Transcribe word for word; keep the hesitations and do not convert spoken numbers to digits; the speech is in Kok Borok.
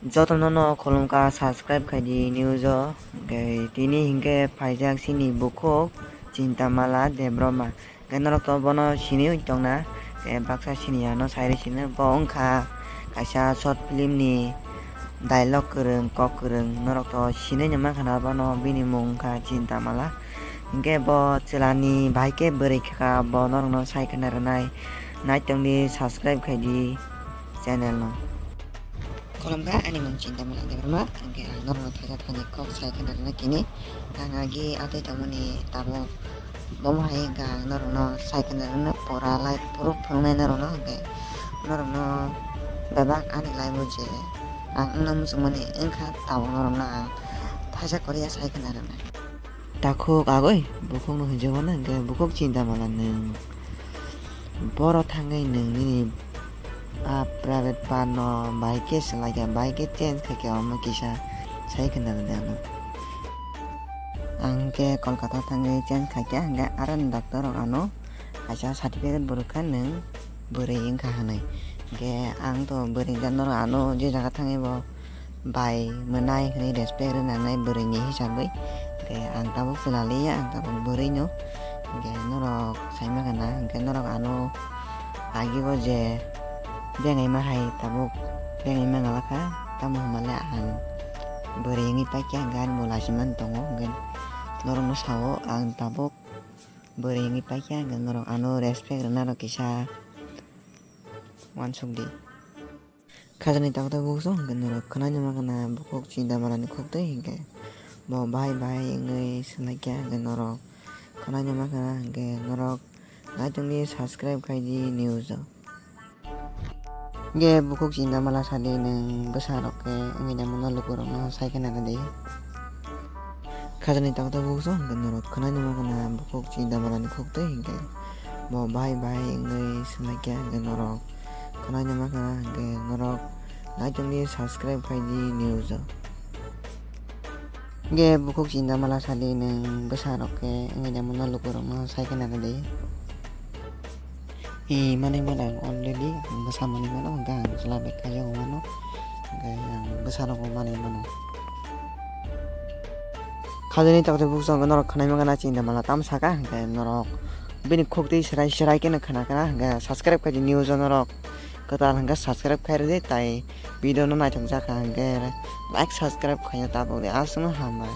Jotono no khulumkha, subscribe khai di news o. Hwnkhe tini hinkhe phaijak chini bukhuk Chintamala Debbarma. Hwnkhe norok to bono sinwi tongna, hwnkhe baksa siniya no sai rw sino. Bo wngkha kaisa short film ni dialogue kwrwng, kok kwrwng. Norok to sinwi no mankha na bono, bini mung wngkha Chintamala. Hwnkhe bo chwla ni bahai khe bwrwi kha, bo norok no sai khwna rwnai. Naitong di, subscribe khai di channel no. Khulumkha, ani mung Chintamala Debbarma, hwnkhe ang norokno thaisa thani kok sai khwna rwna kini. Ang agi atwi tongmani tabuk bomo hai wngkha, ang norokno sai khwna rwna pura lai phuru phunuknai norokno, hwnkhe norokno bebak ani laimu je ang wngna muchungmani wngkha, tabuk norokno ang thaisa kwrwi ya sai khwna rwna. Takhuk agoi, bukhukno hwnjago na, hwnkhe bukhuk Chintamala nwng boro thangwi nwng nini a private part no bahai khe swlai kha, bahai khe change khai kha, omo kisa sai khwna rwdi ano. Ang hwnkhe Kolkata thangwi change khai kha, hwnkhe aroni doctor rok ano kaisa certificate bo rwkha, nwng bwrwi wngkha hwnwi. Hwnkhe ang to bwrwi wngkha, norok ano je jaga thangwi bo bai mwnai hwnwi respect rwnanai bwrwini hisabwi. Hwnkhe ang tabuk chwla liya, ang tabuk bwrwino. Hwnkhe norok saima khana, hwnkhe norok ano agi o je bengaima hai tabuk bengaima ngalakha, tamo hwnmale ang bwrwi wngwi paikha, hwnkhe ani bo lachiman tongo. Hwnkhe norokno sao ang tabuk bwrwi wngwi paikha, hwnkhe norok ano respect rwna rw kisa uansukdi. Khajani takhuk takhuk bukhuk song hwnkhe norok khwnai nw mankha na bukhuk Chintamala ni khuk twi hwnkhe bo bahai bahai wngwi swlai kha, hwnkhe norok khwnai nw mankha na, hwnkhe norok naitongdi, subscribe khai di news o. Hwnkhe bukhuk Chintamala sadi nwng bwsa rok khe wngwi nangmano lukurokno sai khwna rwdi. Khajani takhuk takhuk bukhuk song hwnkhe norok khwnai nw mankha na bukhuk Chintamala ni khuk twi hwnkhe bo bahai bahai wngwi swlai kha, hwnkhe norok khwnai nw mankha na, hwnkhe norok naitongdi, subscribe khai di news o. Hwnkhe bukhuk Chintamala sadi nwng bwsa rok khe wngwi nangmano lukurokno sai khwna rwdi. E manwi mano ang already, ang bwsa manwi mano, hwnkhe ang chwla bai kaijago mano, hwnkhe ang bwsa rokbo manwi mano. Khajani takhuk takhuk bukhuk song hwnkhe norok khwnai mankha na Chintamala tamo sakha, hwnkhe norok bini khuk twi swrai swrai kheno khwna khwna, hwnkhe subscribe khai di news o norok. Kwtal hwnkhe subscribe khai rwdi, tai video no naithok jakha hwnkhe like subscribe khaina tabuk di, aswkno hambai.